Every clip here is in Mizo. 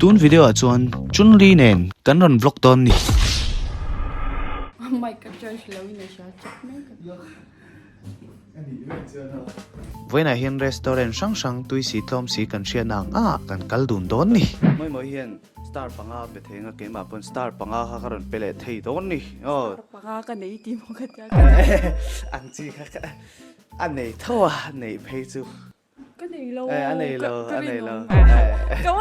Tun video ah chuan Chunli nen kan rawn vlog dawn ni. Vawiinah hian restaurant hrang hrang tui si tlawm si kan hriatna ang angah kan kal dun dawn ni. Mawi mawi hian star panga pe thei anga keimah pawn star panga kha ka rawn pe leh thei dawn ni aw. Star panga ka nei tih maw ka tia ka nei. Ang chi kha a nei tho a neih phei chu. Ka nei lo. Eh a nei lo a nei lo. Ka ka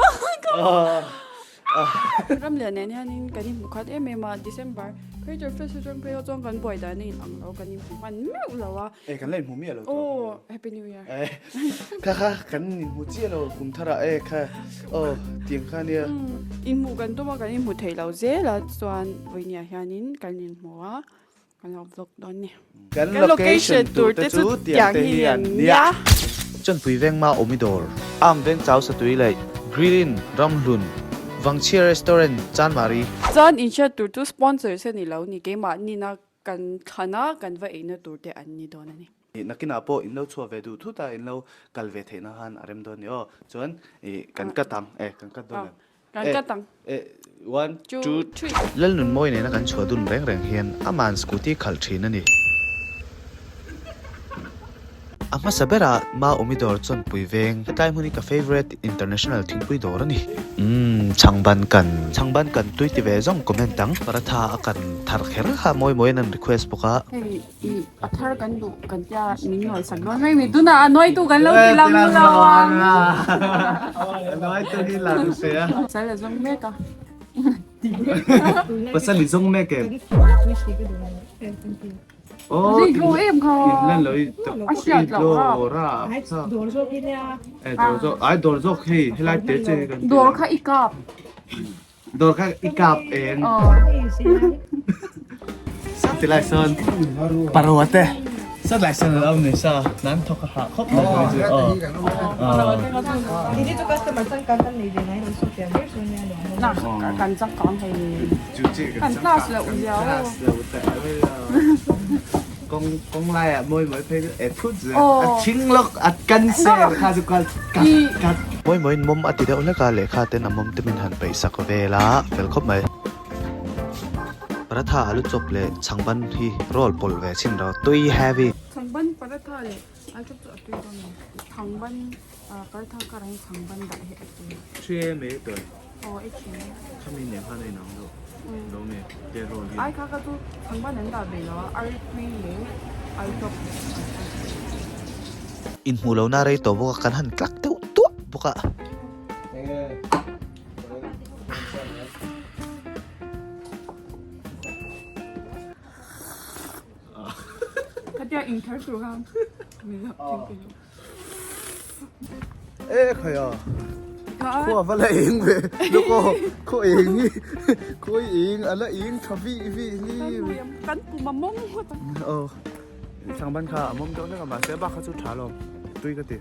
Ramlian nen hianin kan inhmu khat em em a December Creator Fest atang phei ho chuan kan buai dan a inang lo kan inhmu hman meuh lo a. Eh kan la inhmu miah lo tawh. Aw Happy New Year. Eh kha kha kan inhmu chiah lo kum tharah eh kha aw tiang kha nia. Inhmu kan tum a kan inhmu thei lo zel a chuan vawinia hianin kan inhmu a. Kan lo vlog dawn ni. Kan location tur te chu tiang te hi an nia. Chanpui veng ma awmi dawr. Am veng chau satui leh Grill Inn Ramhlun Vangchhia Restaurant Chanmari. Chuan inhriat tur chu sponsors a ni lo ni keimah nina kan thlan a kan va eina tur te an ni dawn a ni. Nakinah pawh in lo chhuah ve duh thut a in lo kal ve theihna khan a rem dawn ni aw. Chuan ih kan cut ang e kan cut dawn em? Kan cut ang. E one two three. Lalnunmawi nena kan chhuah dun reng reng hian aman scooty khalh thin a ni. A hmasa berah Ma Umi dawr chuan pui veng. Hetlai hmun hi ka favourite international thingpui dawr a ni. Umm chhangban kan chhangban kan tui ti ve zawng comment ang. Paratha a kan thar kher kha mawi mawiin an request bawk a. Hei i a thar kan duh kan tia min nawi sak dawn mai mi tunah a nawi tu kan lo ti lang lo ang. A nawi tu hi lang se a. Pasal a zawng mek a. Pasal i zawng mek em? Dawr kha i kap. Dawr kha i kap en. Sat ti lai sawn parua te sat lai sawn an awm ni sa nan thawk a hah khawp mai chu. Kan changkang hei. Kan class loh ziau. Kong kong lai ah mawi mawi phei chu e phut zel a thing lawk a kan sel kha chu kal kat kat. Mawi mawi in mawm a ti deuh hlek a lehkha ten a mawm te min han peih sak vel a fel khawp mai. Paratha alu chawp leh chhangban hi roll pawlh ve chhin ro tui heavy. Chhangban paratha leh alu chawp chu a tui dawn a ni. Chhangban paratha karah hian chhangban dah hi a tui. Three em tui. Aw i thin e. Khami nen khan a inang deuh lo nge te roll hi. Ai kha ka chu chhangban an dah ve lo a, ar tui leh ar chawp an dah. Inhmuh lohna rei tawh bawk a, kan han tlak deuh tuah bawk a. Khatia inthar tur khan min lo thing thei lo. E khai a khua va la eng ve loko khaw eng hi khaw eng a la eng tha vi vi ni kan pum a mawm aw changban kha a mawm deuh hlek a mahse bak kha chu tha lo tui ka ti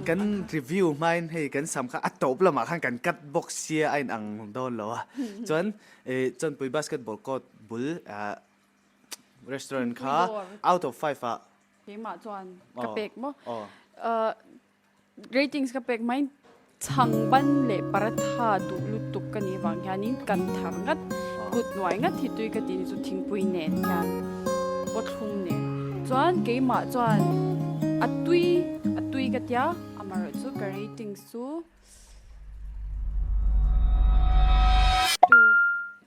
kan review hmain hei kan sam kha a tawp lamah khan kan cut box sia a inang dawn lo a chuan chawnpui basketball court bul Restaurant kha out of 5 ah. Keimah chuan ka pek maw? Ratings ka pek mai chhangban leh paratha duh lutuk ka nih vang hianin kan thar ngat kut hnuai ngat hi tui ka tih ni chu thingpui nen hian pawthlum nen chuan keimah chuan a tui a tui ka tia amaherawhchu chu ka ratings chu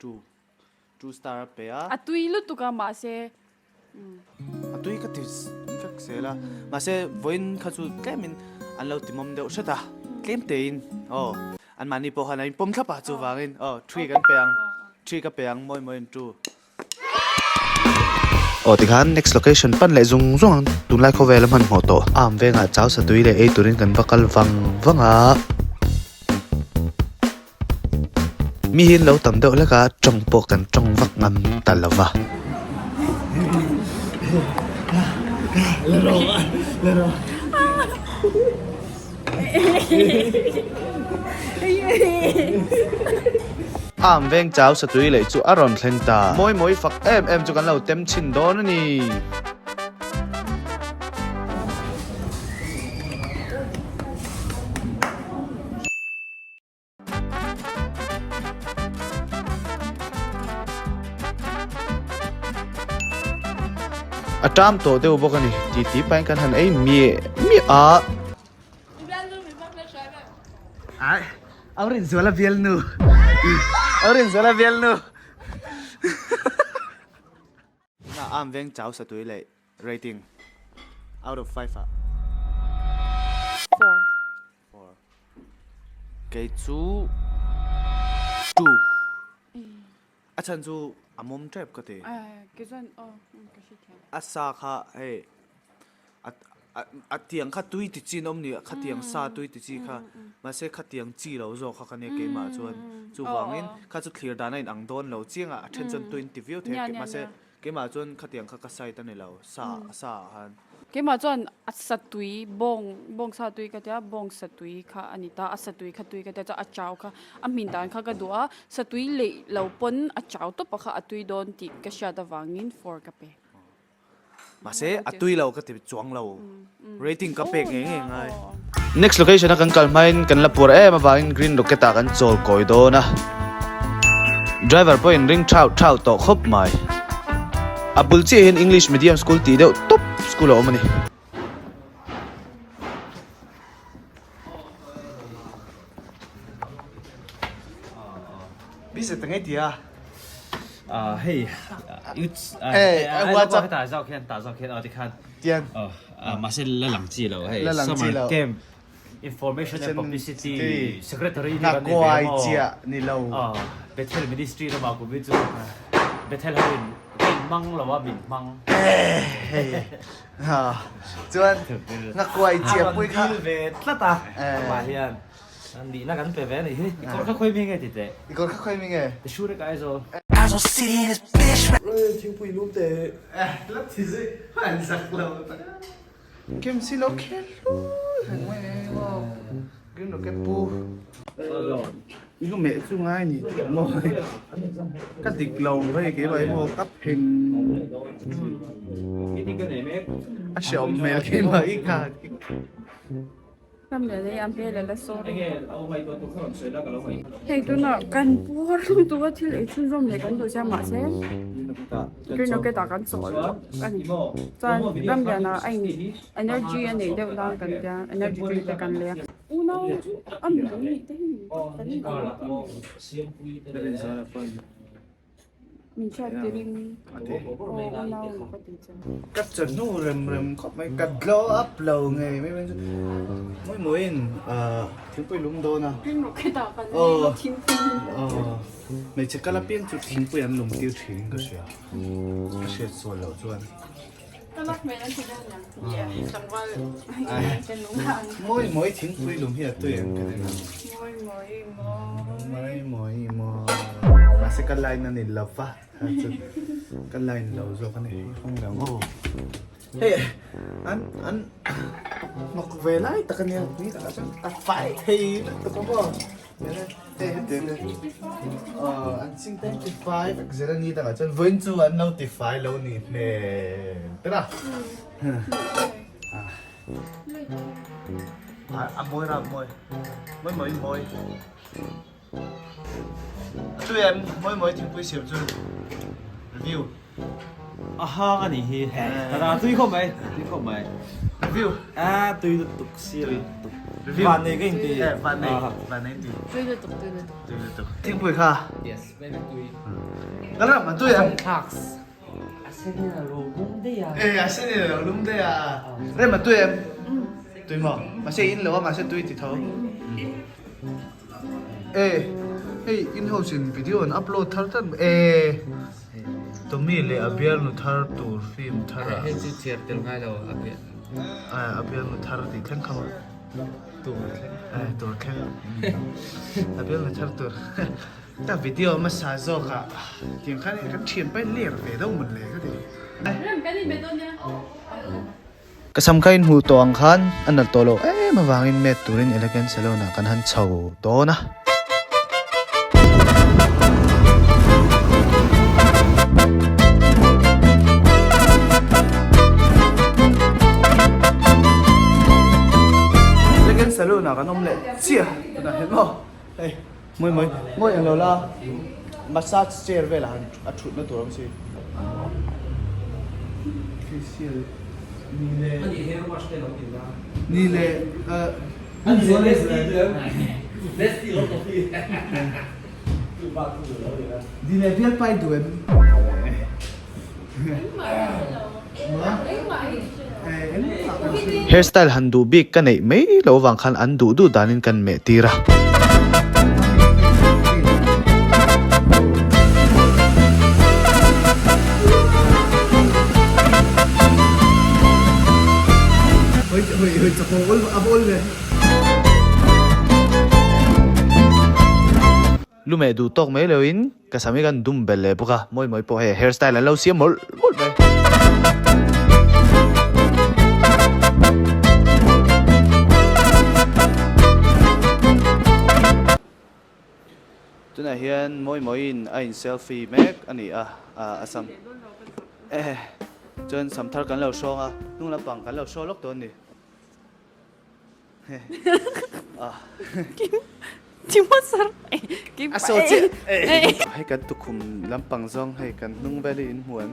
2. Two star a pe a. A tui lutuk a mahse. A tui ka ti vek zel a. Mahse vawiin kha chu tlemin an lo timawm deuh hret a. Tlem tein aw an mahni pawh khan a inpawm thlap a chuvangin aw three kan pe ang. Three ka pe ang mawi mawiin two. Aw tikhan next location pan leh zung zung ang tunlai khawvel a hmanhmawh tawh. Arm vengah chau satui leh ei turin kan va kal vang vang a. Mi hi an lo tam deuh hlek a, tawng pawh kan tawng vak ngam ta lo va. Am veng chau satui leh chu a rawn thleng ta. Mawi mawi fak em em chu kan lo tem chhin dawn a ni. A ṭam tawh deuh bawk a ni ti ti pahin kan han ei miah miah a. Ai, au Rinzuala bialnu. Au Rinzuala bialnu. Tunah am veng chau satui leh rating out of 5 ah. 4. 4. Kei chu 2. A chhan chu a mawm tep ka ti. Kei chuan aw ka hrethiam. A sa kha hei a tiang kha tui ti chin awm ni a khatiang sa tui ti chi kha mahse khatiang chi lo zawk kha ka nia keimah chuan chuvangin kha chu thlir dan a inang dawn lo chiang a a then chuan tui in ti viau thei a mahse keimah chuan khatiang kha ka side a ni lo sa sa ah khan. Keimah chuan a sa tui bawng bawng sa tui ka tia bawng sa tui kha a ni ta a sa tui kha tui ka tia chuan a chau kha a hmin dan kha ka duh a sa tui leih lo pawn a chau tawp a kha a tui dawn tih ka hriat avangin 4 ka pe. Mahse a tui lo ka ti chuang lo rating ka pek ngei ngei ngai. Next location a kan kal hmain kan la puar em avangin green rocket ah kan chawl kawi dawn a. Driver pawhin ring thau thau tawh khawp mai. A bul chiah hian English medium school tih deuh tawp school a awm a ni. Busy ta ngei tia. Ah hei WhatsApp ta zawk hian ta zawk hian aw tikhan tian mahse la lang chi lo hei summer camp information and publicity secretary ni kan ni ve maw chiah ni lo Bethel ministry lamah kum hi chu Bethel ho in ka in hmang lo a min hmang chuan ngakuai chiah pui kha dil ve tlat a amah hian an nihna kan pe ve a nih hi i kawr kha khawi mi nge ti teh i kawr kha khawi mi nge ti sure ka Aizawl Thingpui lum te la thi zui an zak lo tak Kim si lo khel reng mai maw Green Rocket pu I lu meh chu ngai ni tih maw ka dik lo hei keimah hi maw ka pheng a hreawm hmel keimah hi ka Hei tunah kan puar lutuk a thil ei chhunzawm leh kan duh sia mahse green rocket ah kan chawl loh a ni chuan ramliana a in energy a neih deuh nan kan tia energy drink te kan lei a unau a mi nih te hi kan in ang Min hriat tirin aw unau emaw ka ti che. Ka chahnu rem rem khawp mai, ka glow up lo ngei mai mai chu mawi mawiin thingpui lum dawn a. Ring rawh khitah kan leng a thingpui lum. Aw hmeichhe kal apiang chu thingpui an lum tir thin ka hria, ka hriat sual loh chuan. Ka lak hmel an ti dawn niang ti tlangval te nung ang. Mawi mawi thingpui lum hi a tui ang ka ring a. Mawi mawi mawi. Mawi mawi mawi. Mahse ka line a ni lo va chu ka line lo zawk a ni hawng lo aw. Hei an an hnawk ve lai tak a nia ni takah chuan a fai thei lutuk a maw. Hei hetiang te an ching te ti fai vek zel a ni takah chuan vawiin chu an lo ti fai lo ni hmel ber a a mawi ram mawi mawi mawi mawi a tui em mawi mawi thingpui siam chu review. A hang a nih hi. Tana tui khawp mai, tui khawp mai. Review. A tui lutuk si lutuk. Review. Van nei ka inti. Eh, van nei. Van nei inti. Tui lutuk, tui lutuk. Tui lutuk. Thingpui kha. Yes, very tui. Ka ram a tui ang. Thlaks. A sen in a lo lum daih a. Eh, a sen in a lo lum daih a. Rem a tui em? Tui maw? Mahse in lo a, mahse tui ti tho. Eh, hei in house in video an upload thar tlat eh. Tommy leh a bialnu thar tur film thar ah. Hei chu chhiar tel ngai lo a bial. A bialnu thar tih thleng kha maw? Tur thleng. Eh tur thleng. A bialnu thar tur. Ka video hmasa zawk ah tiang khan ka thian pai ler ve deuh mawn le ka ti. Rem kan inbe dawn nia. Ka sam kha inhmuh tawh ang khan a nalh tawh loh em avangin met turin Elegant Salon ah kan han chho dawn a. Elegant Salon ah kan awm leh chiah tunah hian maw hei mawi mawi mawi ang lo la massage chair velah han a thutna tur awm si. Facial ni le ni le Ni le bial pai duh em? Hairstyle han duh bik ka neih mai loh avang khan an duh duh danin kan meh tir a. Lumeh duh tawk mai loin ka sam hi kan dum belh leh bawk a, mawi mawi pawh hei hairstyle an lo siam mawlh mawlh mai. Tunah hian mawi mawiin a in selfie mek a ni a, a sam eh chuan sam thar kan lo hrawng a, hnung lampang kan lo hraw lawk dawn a ni. Hei kan tukhum lampang zawng hei kan hnung vel hi in hmu em?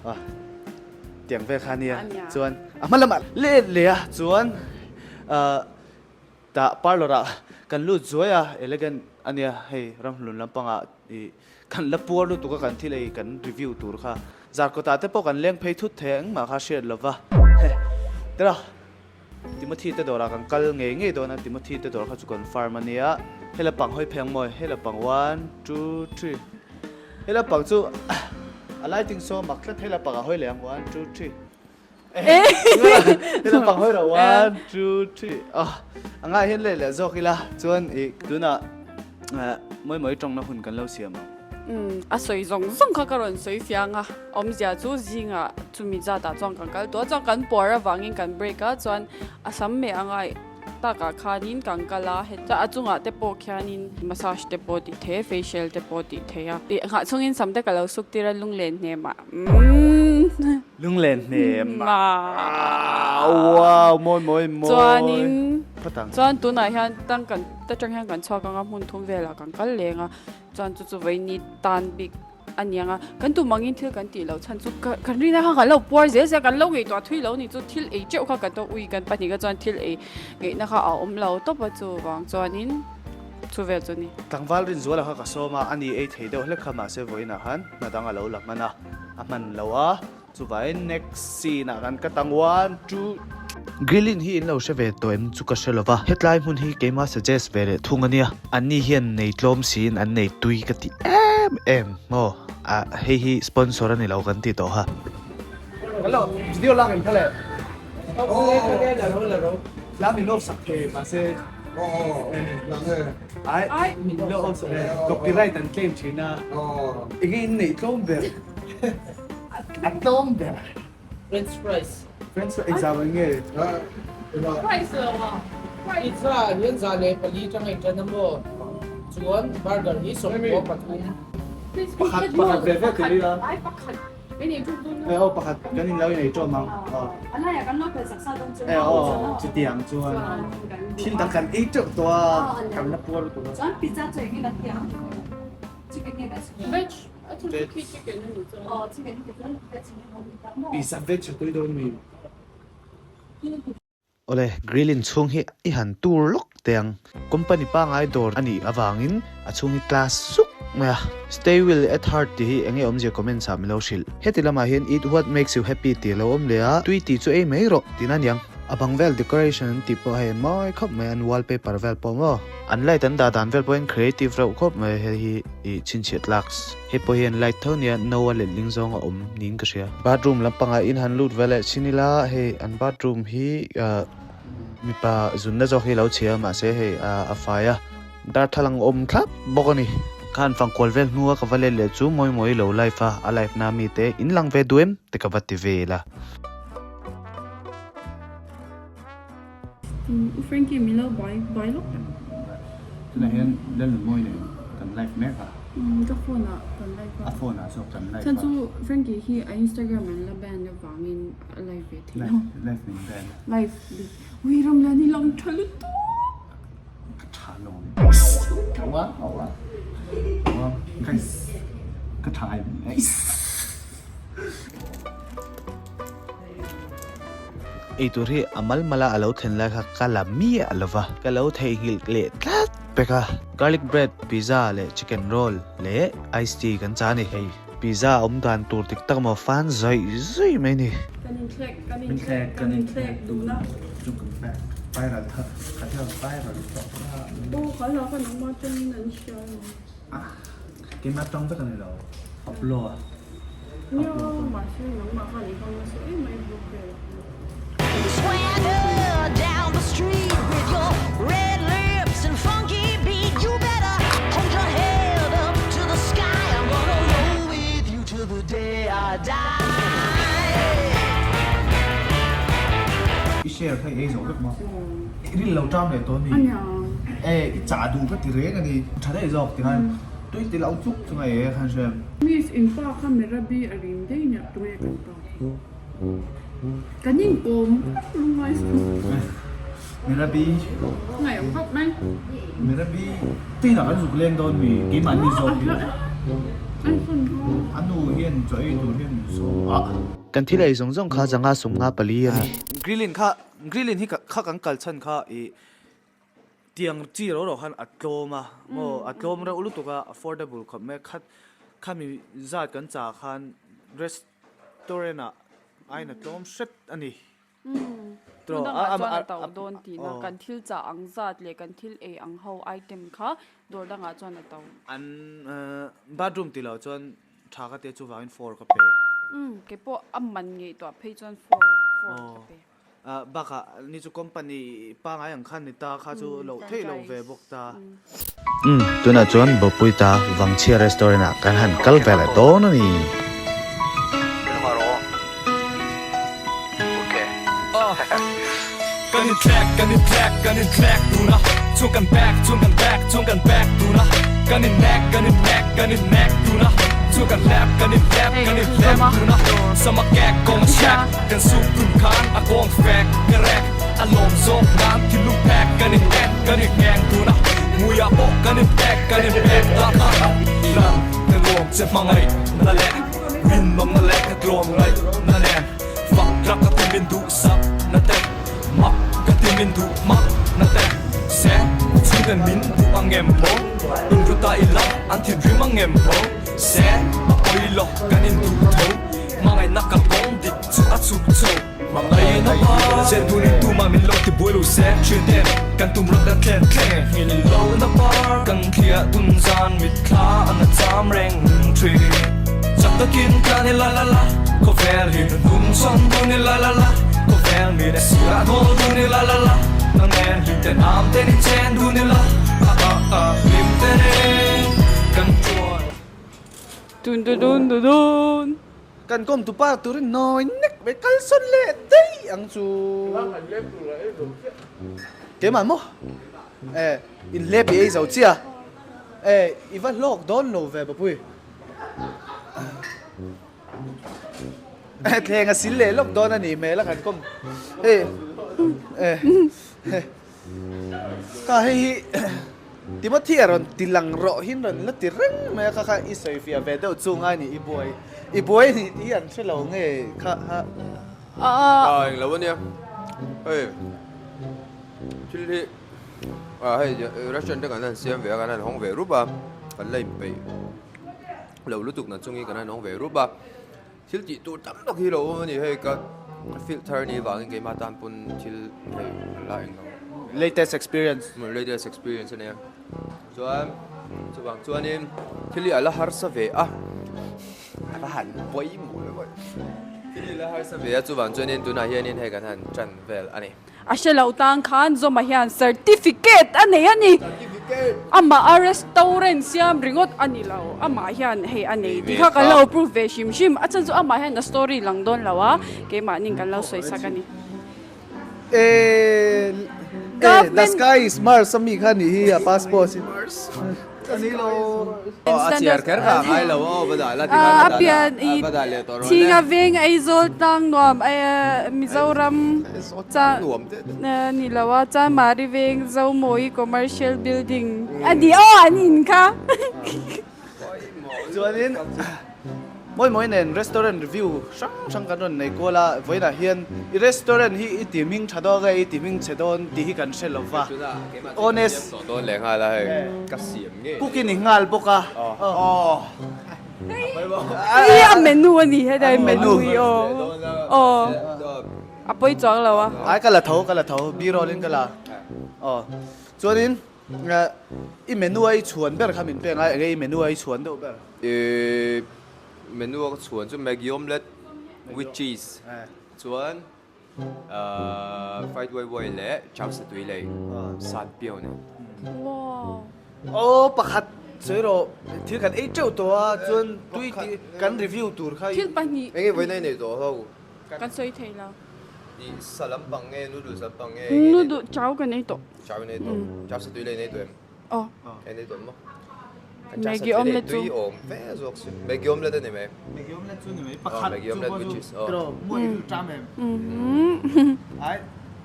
Ah tiang vel kha ania chuan a hma lamah let leh a chuan ah tah parlour ah kan lut zuai a elegant ania hei ramhlun lampangah ih kan la puar lutuk a kan thil ei kan review tur kha zarkawtah te pawh kan leng phei thut thei a engmah kha hriat lova tira. Timothy te dawrah kan kal ngei ngei dawn a, Timothy te dawr kha chu kan farm a nia, hela pang hawi phei ang maw, hela pang one, two, three, hela pang chu a lighting saw mak tlat, hela pang a hawi leh ang one, two, three, hela pang hawi rawh one, two, three, ah a ngai hian leh leh zawk ila chuan ih tunah mawi mawi tawngna hun kan lo siam ang. Umm a sawi zawng zawng kha ka rawn sawi fiang a, awmzia chu zingah chumi zatah chuan kan kal tawh a, chuan kan puar avangin kan break a, chuan a sam meh a ngai takah khanin kan kal a, heta a chungah te pawh khianin massage te pawh tih thei a, facial te pawh tih thei a, ih nghah chungin sam te ka lo suk tir a lunglen hnemah umm. Lunglen hnemah wow mawi mawi mawi. Chuanin chuan tunah hian tang kan ta tang hian kan chhuak ang a, hmun thum velah kan kal leng a. Chuan chu chu vaini tan bik a ni ang a, kan tum angin thil kan tih loh chhan chu ka kan rina kha kan lo puar zel zel a, kan lo ngaihtuah thui lo ni chu thil ei teuh kha kan tawk ui kan pahnih kha chuan thil ei ngaihna kha a awm lo tawp a chuvang chuanin chu vel chu a ni. Tlangval Rinzuala kha ka sawm a, a ni ei thei deuh hlek kha mahse vawiinah khan hna dang a lo la hman a, a hman lo a. Chuvangin next scene ah kan cut ang one two. Grilling hi in lo hre ve tawh em chu ka hre lova, hetlai hmun hi keima suggest ve leh thung ania, anni hian nei tlawm siin an nei tui ka ti em em maw, ah hei hi sponsor a ni lo kan ti tawh ha. Hello video lak in kha le la min lo sak thei mahse ai min lo off sak copyright an claim thin a enge in neih tlawm ber. A tlawm ber. French fries. French fries exam an nge? Fries lo a. Pizza hian 104 tang in tan a maw? Chuan burger hi 93. Pakhat pakhat ve ve tur ila. Ai pakhat. Kan in ṭum dawn. Eh aw pakhat kan in lo in ei ṭawm ang. A laiah kan lo pel sak sa dawn chuan. Eh aw chutiang chuan thil dang kan ei ṭeuh tawh a kan la puar lutuk a. Chuan pizza chu engin a thiam? Chicken nge veg? Veg. Pizza veg a tui dawn mi. Awle, grill in chhung hi i han tur lawk teh ang. Company pangai dawr a nih avangin a chhung hi class suk mai a. Stay well at heart tih hi enge awmzia comments ah milo hrilh. Heti lamah hian eat what makes you happy tih a lo awm leh a, tui tih chu ei mai rawh tihna aniang. A bang vel decoration an tih pawh hei mawi khawp mai an wallpaper vel pawh maw. An light an dah dan vel pawhin creative reuh khawp mai hei hi ih chhinchhiah tlaks. Hei pawh hian light tho nia no a letling zawng a awm niin ka hria. Bathroom lampangah in han lut ve leh chin ila hei an bathroom hi ah mipa zunna zawk hi a lo chhia a mahse hei ah a fai a darthlalang awm thlap bawk a ni. Ka han fang kual vel hnua ka va let leh chu mawi mawi lo live a a live na mi te in lang ve duh em te ka va ti vel a. U Frankie min lo buai buai lawk tak. Tunah hian Lalnunmawi nen kan live mek a. Umm ka phone ah kan live a. A phone ah zawk kan live a. Chhan chu Frankie hi a Instagram an la ban avangin a live ve thei lo. Live min ban. Live ui Ramlian hi lang tha lutuk. Ka tha lo. Awa awa. Awa guys ka tha em. Eitur hi a mal mala a lo thlen lai kha ka la miah lo va, ka lo theihnghilh leh tlat pek a. Garlic bread, pizza leh chicken roll leh ice tea kan chah a ni. Hei pizza awm dan tur dik tak maw fan zawih zawih mai ni. Kan inthlek, kan inthlek, kan inthlek dun a. Chung kan pack viral thar, kha thil viral tawh kha. Aw kha la kha nangmah atangin an hria lo. Keimah tang vek a ni lo, upload. Nia, mahse nangmah khan i hmang nasa em mai vlog vel ah khan. Swagger down the street with your red lips and funky beat You better hold your head up to the sky I'm gonna roll with you till the day I die I share kha i ei zawh vek maw? I rin lo ṭam leh tawh a ni. E, i chah duh ka ti reng a ni. Ṭha daih zawk ti khan tui ti lo tluk chu ngai e khan hre. Miss in pa kha Merabi a rim daih nia tunge kan pa khi. Kan inkawm vak lungngai suh. Merabi. Ngaih awm khawp mai. Merabi tinah kan zuk leng dawn mi keimahni zawk hi. A nu hian chaw ei tur hian min sawm a. Kan thil ei zawng zawng kha zanga sumnga pali a ni. Grillin kha Grillin hi kha kan kal chhan kha ih tiang chi ro ro khan a tlawm a maw a tlawm reuh lutuk a affordable khawp mai a khat khami zat kan chah khan restaurant ah ain a tlawm hret a ni. Hmun dangah chuan a to dawn tihna kan thil chah ang zat leh kan thil ei ang ho item kha dawr dangah chuan a to. An bathroom tih loh chuan Tha ka tia chuvangin four ka pe. Umm kei pawh a man ngaihtuah phei chuan four four ka pe. Aw bakah ni chu company pangai ang khan ni ta kha chu loh theih loh ve bawk ta. Umm tunah chuan Bawpuita Vangchhia restaurant ah kan han kal ve leh dawn a ni. Kan inthlek, kan inthlek, kan inthlek dun a Chung kan back, chung kan back, chung kan back dun a Kan innek, kan innek, kan innek dun a Chung kan hlep, kan inhlep, kan inhlep dun a Sama kek, kawng a shek, kan suk dun khan A kawng fek, ka rek, a lawm zawk nan Thinlung phek, kan innek, kan inngheng dun a Hmuiah pawh kan inpek, kan inpek ta kha Lan, ka nuam che hmangaih na leh Rinawmna leh ka tlawm ngaih na nen Fak rak ka ti min duh sak na te Mak ka ti min duh mak na te Se chhungten min duh ang em maw In ru ta ila an thinrim ang em maw Se a pawi lo kan in duh tho Hmangaihna ka kawng dik chu a chhuk chho Hmangaihna pa Chen dun in tumah min lo ti buai lo se Thianten kan tum rawh kan thlen thleng Nghin lo na par kan thliah dun zan mitthla an a cham reng thin Chak takin tlan i la la la Khawvel hi nu hnung chhawn dun i la la la Khawvel mi leh sirah nawl dun i la la la Nang nen hlim ten am ten i chen dun i la Ah ah ah hlim ten e kan tuan Dun dun dun dun dun. Kan kawm tupa turin nawi nek mai kal sawn leh daih ang chu. Keimah maw? Eh, inhlep i ei zo chiah. Eh, i va hlawk dawn lo ve Bapui. Thleng a sil leh lawk dawn a ni hmel a kan kawm. Hei, eh, ka hei hi Timothy a rawn ti lang rawh hin rawn la ti reng mai a kha kha i sawi fiah ve deuh chu ngai ni i buai i buai ni tih hi an hre lo nge kha ha. A englo a nia hei thil hi ah hei restaurant te kan han siam ve a kan han hawng ve rup a kan la inpeih lo lutuk na chungin kan han hawng ve rup a thil tih tur tam tak hi lo awm a ni hei ka field thar a nih avangin keimah tan pawn thil hei la englo. Latest experience. Latest experience a nia chuan chuvang chuanin thil hi a la harsa ve a a va han pawimawh lo a thil hi a la harsa ve a chuvang chuanin tunah hianin hei kan han tan vel a ni. A hre lo tang khan Zawma hian certificate a nei a ni. Amah a restaurant siam ringawt a ni lo. Amah hian hei a nei tih kha kan lo proof ve hrim hrim. A chhan chu amah hian a story lang dawn lo a, keimahnin kan lo sawi sak a ni. Eh, the sky is Mars a mi kha nih hi a passport hi. Ka ni lo. A chiar kher kha a ngai lo aw va dah la ti khan A pian i Thinga veng Aizawl tlang nuam Mizoram cha ni lo a Chanmari veng Zomawi commercial building a ni aw an in kha. Chuanin. Mawi mawi nen restaurant review hrang hrang kan rawn nei kual a, vawiinah hian i restaurant hi i ti hming tha dawn nge i ti hming chhe dawn tih hi kan hre lo va. Honest. Cook i ni nghal bawk a. Hei a menu a ni hetlai menu hi aw aw a pawi chuang lo a. Ai ka la tho ka la tho b-roll in ka la aw chuanin i menu a i chhuan ber kha min pek a enge i menu a i chhuan deuh ber. I menu a ka chhuan chu Maggi omelette with cheese chuan Fried wai wai leh chow satui lei san piau nen. Wow. Aw pakhat sawi rawh thil kan ei teuh tawh a chuan tui tih kan review tur kha Thil pahnih. Enge vawiin a inei tawh ho? Kan sawi thei lo. I sa lampang nge noodles lampang nge? Noodle chow kan ei tawh. Chow in ei tawh. Chow satui lei in ei tawh em? Aw. En ei tawh maw? Maggi omelette chu. Tui awm fe zawk si. Maggi omelette a ni mai. Maggi omelette chu ni mai. Pakhat Maggi omelette which is chu pawh chu mawi ril ṭam em? Ai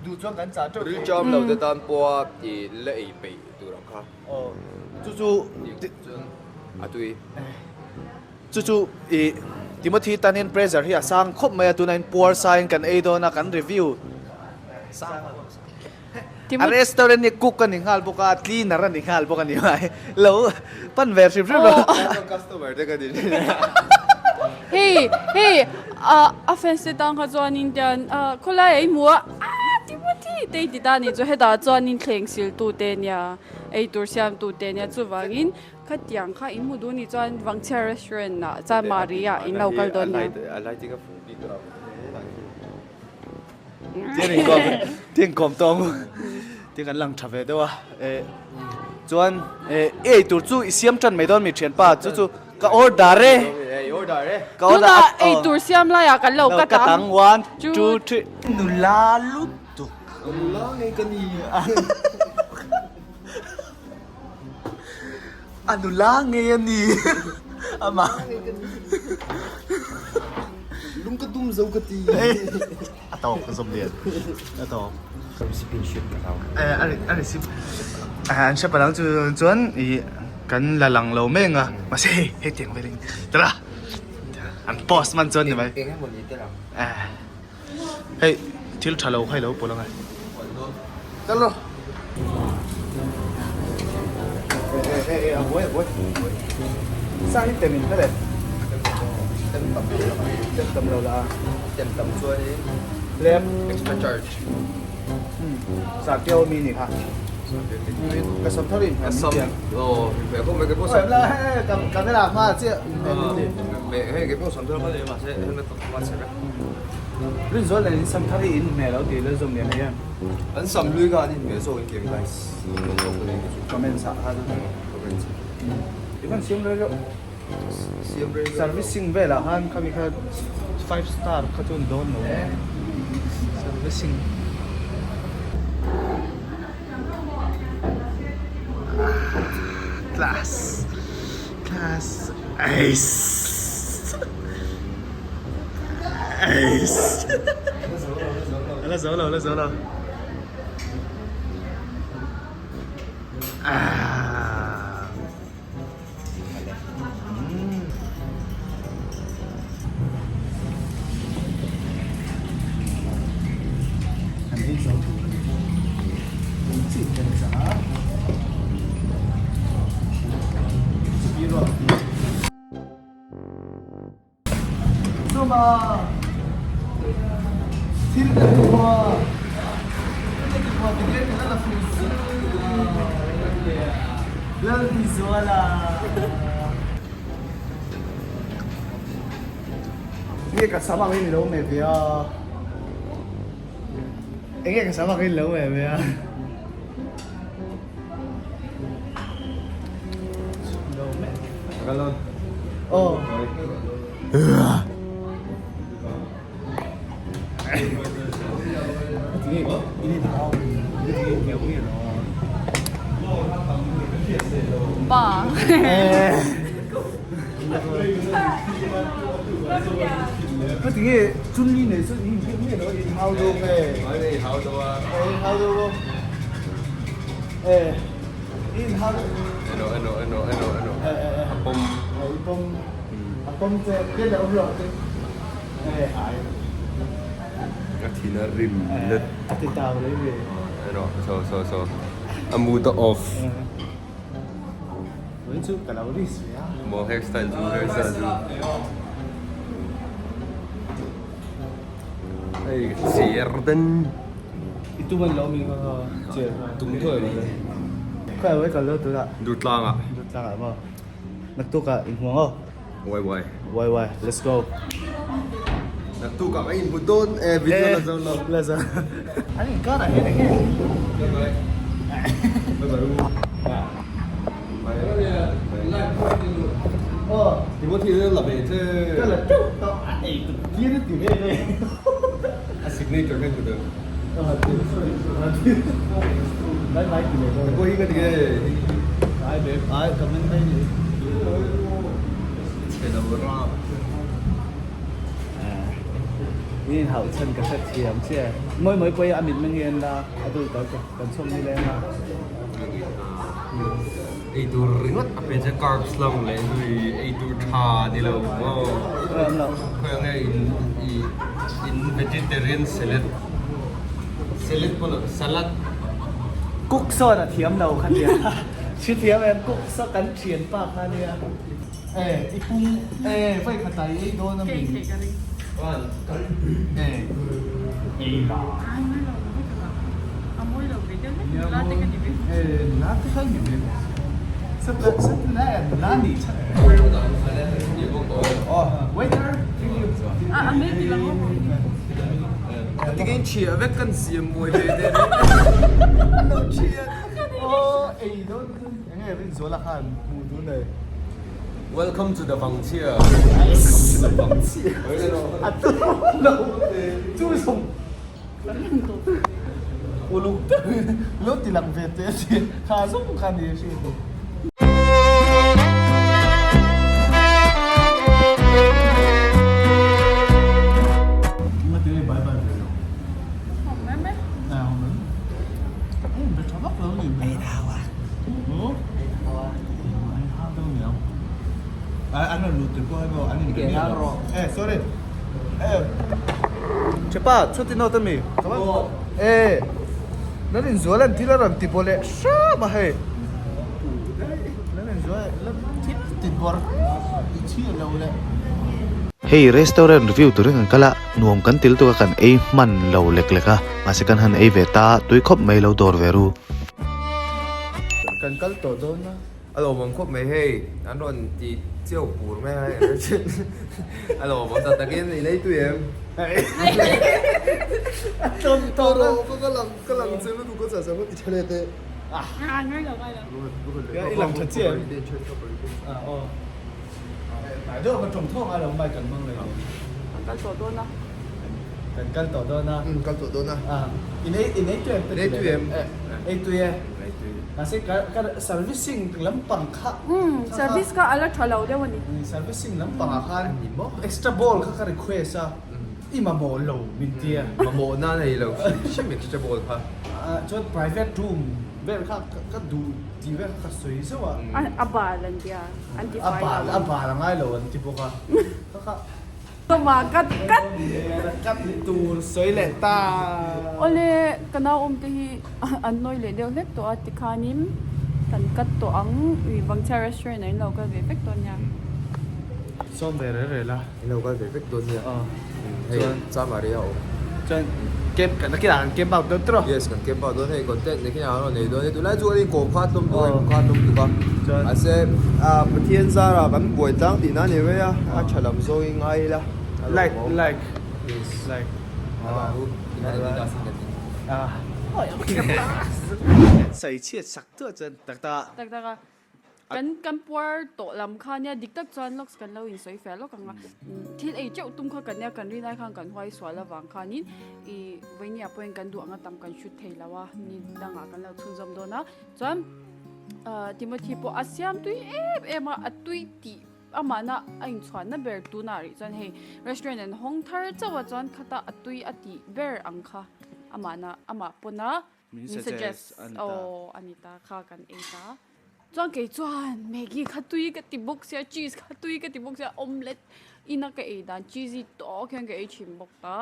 duh chuan kan chah ṭeuh. Ril ṭam lo te tan pawha i la ei peih tur ang kha. Aw chu chu chuan a tui. Chu chu i Timothy tan hian pressure hi a sang khawp mai a tunah hian puar sain kan ei dawn a kan review. A restaurant hi cook a ni nghal bawk a, cleaner a ni nghal bawk a ni mai. Lo pan ve hrim hrim lo. Customer te ka ni. Hei hei a fans te tan kha chuanin tian khawlai a i hmu a ah Timothy te i ti ta ni chu hetah chuanin thleng sil tu te nia eitur siam tu te nia chuvangin khatiang kha in hmu duh ni chuan Vangchhia restaurant ah Chanmari ah in lo kal dawn nia. A lighting a fuh bik a. Tiang kawm tawng tiang kan lang tha ve deuh a chuan i ei tur chu i siam tan mai dawn mi thianpa chu chu ka order e ka order tunah ei tur siam laiah kan lo ka tang 1 2 3 nula lutuk nula ngei ka ni A nula ngei a ni amah. Lung ka dum zo ka ti. A tawk ka zawm lian. A tawk. Recipe hriat ka hlau. A a recipe an hre palang chu chuan i kan la lang lo meng a mahse hei hei tiang velin tara an post man chuan ni mai. Eng emaw ni tel ang. Hei thil tha lo kha i lo pawlh angai. Kal rawh. Eh eh eh a buai a buai. Sang hi tem in hmel e. Tem tam lo la. Tem tam lo la. Tem tam chuan in Lem. Extra charge. Sa keo mi ni kha. Ka sam thar in Ka sam. Oh, me ko me ko sam. La he camera hma chiah Me hei ke pawh sam thar ka nei mahse helmet ka khum a chhe vek. Rin zual nen in sam thar hi in hmel lo tih Lalzawm lian hei em. An sam lui kha an inhmeh zawk in kem guys. Inhmeh zawk ka nei chu. Comments ah khan. Comments. I van siam rei reuh. Siam rei reuh. Servicing velah khan khami kha five star kha chu ni dawn lo. Servicing. Class. Class. Eiss. Eiss. La zo lo, la zo lo. Ah. An ei zo tur a ni. Eng chi kan chah a. Chuti ruak a ti. Chuma thil ka duh a, thil ka duh a tikhian ka la fuh zui Laltizuala. Nge ka sam ang in i lo meh ve a? Enge ka sam ang in lo meh ve a? Lo meh. Aw. Pa. pawm che ke leh awm lo te ai. A thin a rim let. A ti tau leh ve. Erawh so so so a mood a off. Vawiin chu ka lo risk ve a. Maw hairstyle chu hairstyle chu. Hei cher den. I tum an lo mi kha kha cher kha. Tum thuai mai. Khawi ah kal lo tunah. Durtlang ah. Durtlang ah maw. Naktuk ah inhmuang aw. Wai wai. Wai wai let's go. Naktuk ah kan inhmu dawn e video la zo lo. La zo. An inkar ah hian enge. Bye bye. Bye bye u. Aw. Timothy la ve che. Ka la teuh tawh a ei tuk tir a ti ve ve. A signature hian hmu deuh. Aw ti sorry Bye bye ti leh dawn. Pawh hi ka ti nge. Ai be ai ka men mai ni. Chhe lo rap. Min in hauh chhan ka hre thiam che. Mawi mawi pawh hi a mit meng hi en la a dul tawh che kan chhawk ni leng a. Ei tur ringawt a pe che carbs lang leh zui ei tur tha ni lo maw. Khawi ang nge in i in vegetarian salad salad pawh lo salad. Cook sawn a thiam lo kha nia hri thiam em cook saw kan thian pa kha nia e i pum e vawi khat ah i ei dawn a mi e ei la. Nula te kha ni ve nula ni Tingin chhia vek kan siam buai ve te lo chhia ei dawn enge rin zuala khan hmuh dun nei. Welcome to the Vangchhia. A tu lo chu zawng Uluk deuhin lo ti lang ve teh a ti kha zawng kha ni a hriat ni. Ngati nge bye bye ve lo. Hawm mai mai. A hawm mai. Ei be tha vak lo ni mai. Ei thau a. Ei thau a. Ei thau deuh niang. An rawn lut tur pawh hei maw an in be miah lo. Eh sorry. Chepa chuti note ami e nan inzual an thil a rawn ti baw leh hrâm a hei nan inzual la thil ti bawr i chhiah lo leh. Hei restaurant review turin kan kal a, nuam kan til tuk a kan ei hman lo lek lek a, mahse kan han ei ve ta tui khawp mai lo dawr ve ru. Kan kal tawh dawn a. A lawmawm khawp mai hei, an rawn ti chiau pur mai a hei a lawmawm tak takin i lei tui em? A tlawm tawh lo ka lang ka lang che lutuk ka chah chah ka ti tha leh teh. Ngai lo ngai lo. I lang tha chiah em? Aw. Hnai deuh ka tawng thawk a lo mai kan hmang leh. Kan kal tawh dawn a. Kan kal tawh dawn a. Umm kal tawh dawn a. A in ei in ei tui em? In ei tui em? Ei tui e. Ei tui. Mahse ka ka servicing lampang kha. Umm service kha a la tha lo deuh a ni. Servicing lampang ah khan extra ball kha ka request a i mamawh lo min tia. Mamawh na nei lo hrim hrim extra ball kha. Chuan private room vel kha ka duh tih vel kha ka sawi zeuh a. A bal an tia an ti fai lo. A bal a bal a ngai lo an ti bawk a. Kha kha. Tawma kat kat. Kat tur sawi leh ta. Awle ka nauawm te hi an nawi leh deuh hlek tawh a tikhanin kan kat tawh ang ih Vangchhia restaurant ah in lo kal ve vek dawn nia. Sawm ve rel rel a. In lo kal ve vek dawn nia. Aw. Hei Chamari a awm. Chuan camp kan nakinah kan camp out dawn tawh. Yes kan camp out dawn hei content nakinah an rawn nei dawn tunlai chu kan inkawm kha tlawm tuk a inkawm kha tlawm tuk a. Chuan mahse ah Pathian zara kan buai tlang tih na ni mai a a tha lam zawng in ngai ila like like yes like ah sai chhiat sak tuah chuan tak tak tak tak a Kan kan puar tawh lam kha nia dik tak chuan lawks kan lo insawi fiah lawk ang a, thil ei teuh tum kha kan nia kan rin ai khan kan huai sual avang khanin ih vawinia pawhin kan duh anga tam kan hrut thei lo a ni dangah kan lo chhunzawm dawn a chuan ah Timothy pawh a siam tui em em a a tui tih amahna a inchhuanna ber tunah rih chuan hei restaurant an hawng thar chauh a chuan khata a tui a tih ber ang kha amahna amah pawna Min suggest aw a ni ta kha kan ei ta. Chuan kei chuan Maggi kha tui ka ti bawk sia, cheese kha tui ka ti bawk sia, omelette ina ka ei dan cheesy tawk hian ka ei thin bawk ta.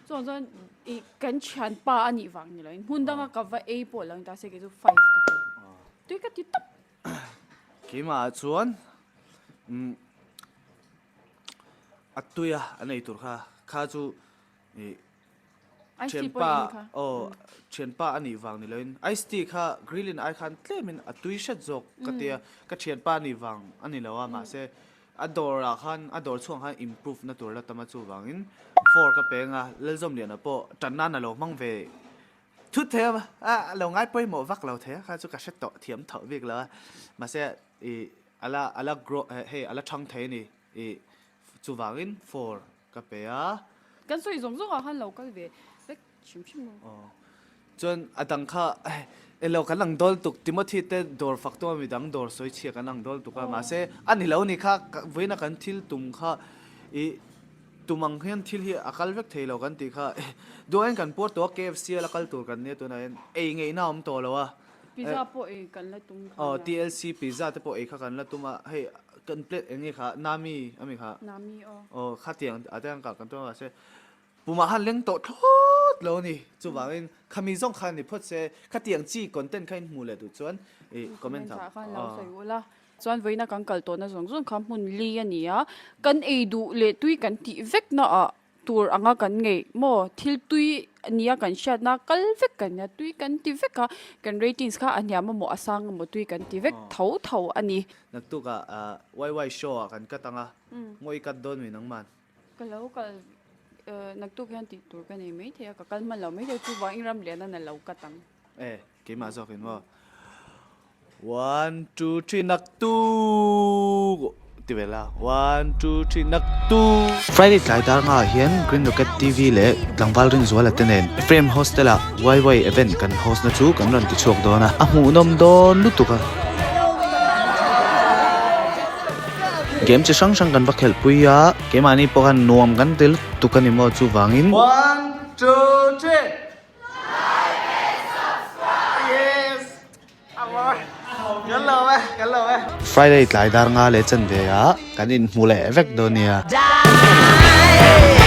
Chuan chuan ih kan thianpa a nih vang ni loin hmun danga ka va ei pawh lo ni ta se kei chu five ka pe. Tui ka ti tawp. Keimah ah chuan umm a tui a an ei tur kha kha chu ih Thianpa aw thianpa a nih vang ni loin ice tea kha grill in ai khan tlemin a tui hret zawk ka tia ka thianpa a nih vang a ni lo a mahse a dawr ah khan a dawr chhuang khan improve na tur la tam a chuvangin four ka peng a Lalzawmliana pawh tan nan a lo hmang ve thut thei a a lo ngai pawimawh vak lo thei a kha chu ka hre tawh thiam tawh bik lo a mahse ih a la a la grow hei a la thang thei a ni ih chuvangin four Ka pe a. Kan sawi zawng zawng ah khan lo kal ve vek hrim hrim lo. Aw. Chuan a dang kha elo kan ang dawl tuk Timothy te dawr fak tum a midang dawr sawi chhia kan ang dawl tuk a mahse a ni lo ni kha vawiina kan thil tum kha ih tum ang hian thil hi a kal vek thei lo kan tih kha duain kan puar tawh a KFC a la kal tur kan nia tunah hian ei ngeihna a awm tawh lo a. Pizza pawh ei kan la tum kha. Aw TLC pizza te pawh ei kha kan la tum a hei kan plate eng nge kha Nami ami kha. Nami aw. Aw khatiang a te ang kah kan tum a mahse pumah khan leng tawh thlawt lo a ni chuvangin khami zawng khan ni phawt se khatiang chi content kha in hmuh leh duh chuan ih comment ah khan lo sawi ula. Chuan vawiina kan kal tawhna zawng zawng kha hmun li a ni a kan ei duh leh tui kan tih vek na ah Tur anga kan ngeih maw? Thil tui nia kan hriatna kal vek kan nia, tui kan ti vek a, kan ratings kha a hniam amaw a sang amaw tui kan ti vek tho tho a ni. Naktukah YY show ah kan cut anga, ngawi cut dawn mi nangman? Ka lo kal naktuk hian tih tur ka nei maithei a, ka kal hman lo maithei chuvang eng ram lian a lo cut ang. E, keimah zawkin maw? One, two, three, naktuk ti ve la. One, two, three, naktuk. Friday tlai dar ngaah hian Green Rocket TV leh Tlangval Rinzuala te nen Ephraim Hostel ah YY event kan host na chu kan rawn ti chhuak dawn a, a hmuhnawm dawn lutuk a. Game chi hrang hrang kan va khelh pui a, keimahni pawh khan nuam kan ti lutuk a ni maw chuvangin. One, two, three. Friday tlai dar nga leh chanve ah kan inhmu leh vek dawn nia. Die.